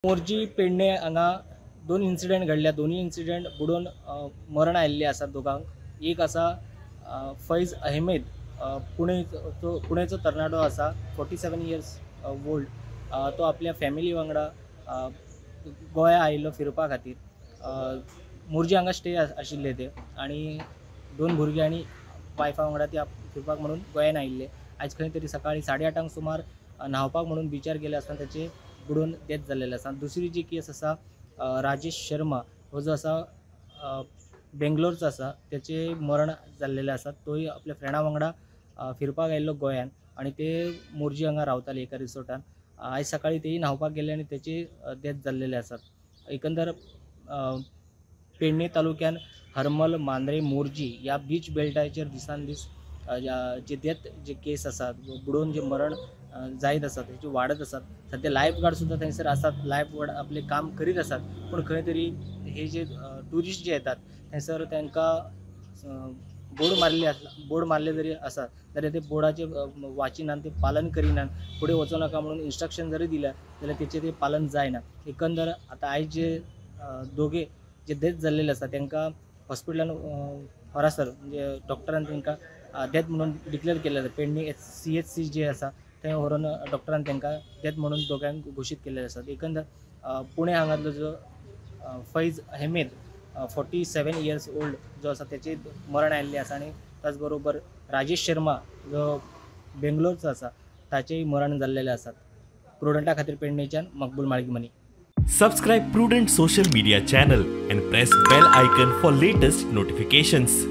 मोरजी पेडणे हांगा दोन इन्सिडंट घडल्या. दोनूय इन्सिडंट बुडोवन मरण आयिल्ले आसात दोगांक. एक आसा फैज अहमेद, पुणेचो तरणाटो आसा, 47 इयर्स ओल्ड. तो आपल्या फॅमिली वांगडा गोंया आयिल्लो फिरपा खातीर. मोरजी हांगा स्टे आशिल्ले ते आनी दोन भुरगीं आनी वायफा वांगडा ते फिरपाक म्हणून गोंयान आयिल्ले. आयज खंय तरी सकाळी 8:30 सुमार न्हांवपाक म्हणून बिचार गेले आसतना ताचे बुडोवन डेथ जाल्लेले आसा. दुसरी जी केस आसा राजेश शर्मा हो जो आसा बेंगलोरचो आसा, ताचे मरण जाल्लेलें आसा. तोय आपल्या फ्रेंडा वांगडा फिरपाक आयिल्लो गोंयान आनी ते मोरजी हांगा रावताले एका रिसॉर्टान. आयज सकाळी तेय न्हांवपाक गेले आनी ताची डेथ जाल्लेले आसात. एकंदर पेडणे तालुक्यान हरमल, मांद्रे, मोरजी ह्या बीच बेल्टाचेर दिसान दीस जे डेथ जे केस आसात, बुडोवन जे मरण जायत आसात, तेची वाडत आसात. सद्या लायफ गार्ड सुद्दां थंयसर आसात, लायफ गार्ड आपलें काम करीत आसात, पूण खंय तरी हे जे ट्युरिस्ट जे येतात थंयसर तांकां बोर्ड मारले आसा, बोर्ड मारले जरी आसा जाल्यार ते बोर्डाचे वाचिनात, ते पालन करिनात. फुडें वचूं नाका म्हणून इन्स्ट्रक्शन जरी दिल्या जाल्यार तेचें ते पालन जायना. एकंदर आतां आयज जे दोगे जे डेथ जाल्लेले आसा तांकां हॉस्पिटलान व्हरासर म्हणजे डॉक्टरान तांकां डेथ म्हणून डिक्लेअर केल्लें आसा. पेडणे CHC जे आसा थंय व्हरून डॉक्टरान तांकां डेथ म्हणून दोगांक घोशीत केल्ले आसात. एकंदर पुणे हांगातलो जो फैज अहमेद 47 इयर्स ओल्ड जो आसा तेचे मरण आयिल्लें आसा आनी त्याच बरोबर राजेश शर्मा जो बेंगलोरचो आसा ताचेय मरण जाल्लेलें आसात. प्रुडंटा खातीर पेडणेच्यान Maqbool Malgimani. Subscribe Prudent social media channel and press bell icon for latest notifications.